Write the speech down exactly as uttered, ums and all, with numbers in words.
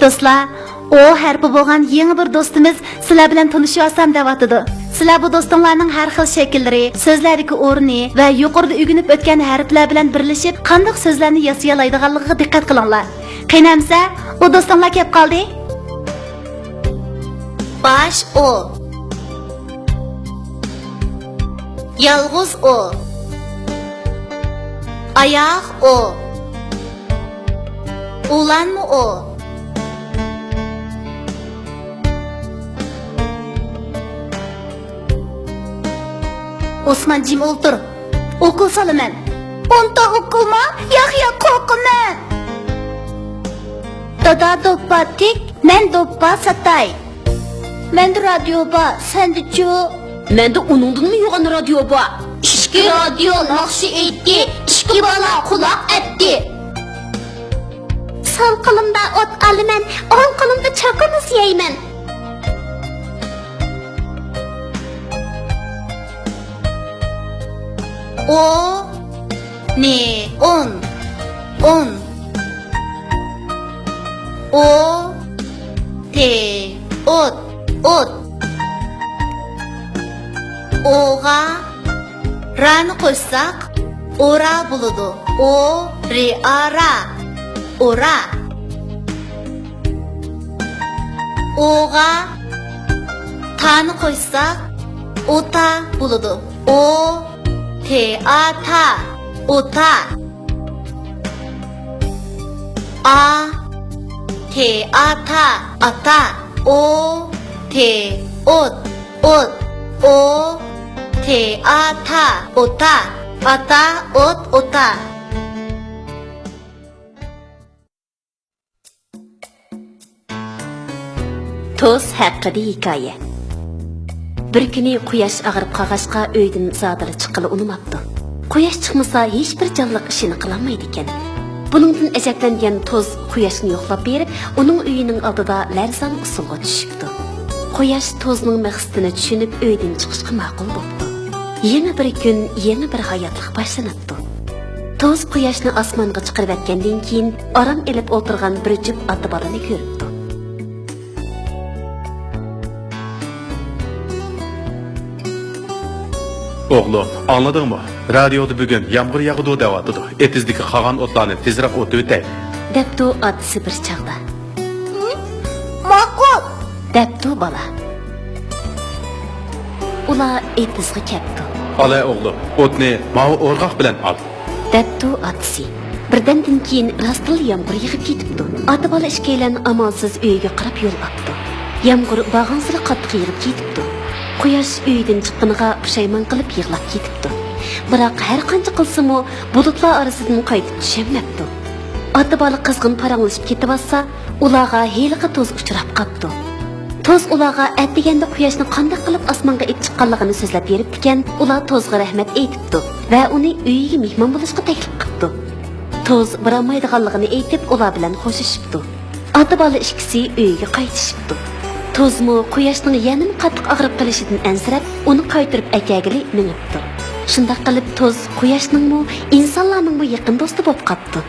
دوستلار، ئو ھەرپى بولغان يېڭى بىر دوستىمىز سىلەر بىلەن تونۇشۇۋالسام دەۋاتىدۇ. سىلەر بۇ دوستۇڭلارنىڭ ھەر خىل شەكىللىرى، سۆزلەردىكى ئورنى ۋە يۇقىرىدا ئۆگىنىپ ئۆتكەن ھەرپلەر بىلەن بىرلىشىپ قانداق سۆزلەرنى ياسىيالايدىغانلىقىغا دىققەت قىلىڭلار. قېنى ئەمسە، ئۇ دوستۇڭلار كەپ قالدى. باش ئو. يالغۇز ئو. ئاياغ ئو. ئۇلانما ئو. ئوسمان، جىم ئولتۇر. ئوكۇل سالىمەن. ئونتا ئوكۇلما؟ ياق، ياق، قورقىمەن. دادا دوپپا تىك، مەن دوپپا ساتاي. مەندە رادىيو بار، سەندىچۇ؟ مەندە ئۇنىڭدىنمۇ يوغان رادىيو بار. ئىككى رادىيو ناخشا ئېيتتى، ئىككى بالا قۇلاق ئەتتى. سول قولۇمدا ئوت ئالىمەن، ئوڭ قولۇمدا چوكومۇس يەيمەن. ئو، نى، ئون، ئون. ئو، تى، ئوت، ئوت. ئوغا رانى قوشساق، ئورا بولىدۇ. ئو، رى، ئا، را. ئورا. ئوغا تانى قوشساق، ئوتا بولىدۇ. ئو، تى، ئا، تا. ئوتا. ئا، تى، ئا، تا. ئاتا. ئو، تى، ئوت، ئوت. ئو، تى، ئا، تا. ئوتا. ئاتا، ئوت، ئوتا. توز ھەققىدە ھېكايە. بىر كۈنى قۇياش ئاغرىپ قالغاچقا، ئۆيدىن زادىلا چىققىلى ئۇنىماپتۇ. قۇياش چىقمىسا، ھېچبىر جانلىق ئىشىنى قىلالمايدىكەن. بۇنىڭدىن ئەجەبلەنگەن توز قۇياشنى يوقلاپ بېرىپ، ئۇنىڭ ئۆيىنىڭ ئالدىدا لەرزان ئۇسسۇلغا چۈشۈپتۇ. قۇياش توزنىڭ مەقسىتىنى چۈشىنىپ، ئۆيدىن چىقىشقا ماقۇل بوپتۇ. يېڭى بىر كۈن، يېڭى بىر ھاياتلىق باشلىنىپتۇ. توز قۇياشنى ئاسمانغا چىقىرىۋەتكەندىن كېيىن، ئارام ئېلىپ ئولتۇرغان بىر جۈپ ئاتا بالىنى كۆرۈپتۇ. ئوغلۇم، ئاڭلىدىڭمۇ؟ رادىيودا بۈگۈن يامغۇر ياغىدۇ دەۋاتىدۇ. ئېتىزدىكى قالغان ئوتلارنى تېزراق ئوتۇۋېتەي. دەپتۇ ئاتىسى بىر چاغدا. ماقۇل، دەپتۇ بالا. ئۇلار ئېتىزغا كەپتۇ. ئالاي ئوغلۇم، ئوتنى ماۋۇ ئورغاق بىلەن ئال. دەپتۇ ئاتىسى. بىردەمدىن كېيىن راستلا يامغۇر يېغىپ كېتىپتۇ. ئاتا بالا ئىككىيلەن ئامالسىز ئۆيىگە قاراپ يول ئاپتۇ. يامغۇر بارغانسېرى قاتتىق يېغىپ كېتىپتۇ. قۇياش ئۆيىدىن چىققىنىغا پۇشايمان قىلىپ يىغلاپ كېتىپتۇ. بىراق ھەرقانچە قىلسىمۇ، بۇلۇتلار ئارىسىدىن قايتىپ چۈشەلمەپتۇ. ئاتا بالا قىزغىن پاراڭلىشىپ كېتىۋاتسا، ئۇلارغا ھېلىقى توز ئۇچراپ قاپتۇ. توز ئۇلارغا ئەتىگەندە قۇياشنى قانداق قىلىپ ئاسمانغا ئېلىپ چىققانلىقىنى سۆزلەپ بېرىپتىكەن، ئۇلار توزغا رەھمەت ئېيتىپتۇ ۋە ئۇنى ئۆيىگە مېھمان بولۇشقا تەكلىپ قىپتۇ. توز بارالمايدىغانلىقىنى ئېيتىپ، ئۇلار بىلەن خوشلىشىپتۇ. ئاتا بالا ئىككىسى ئۆيىگە قايتىشىپتۇ. توزمۇ قۇياشنىڭ يەنىمۇ قاتتىق ئاغرىپ قېلىشىدىن ئەنسىرەپ، ئۇنى قايتۇرۇپ ئەكەلگىلى مېڭىپتۇ. شۇنداق قىلىپ، توز قۇياشنىڭمۇ، ئىنسانلارنىڭمۇ يېقىن دوستى بولۇپ قاپتۇ.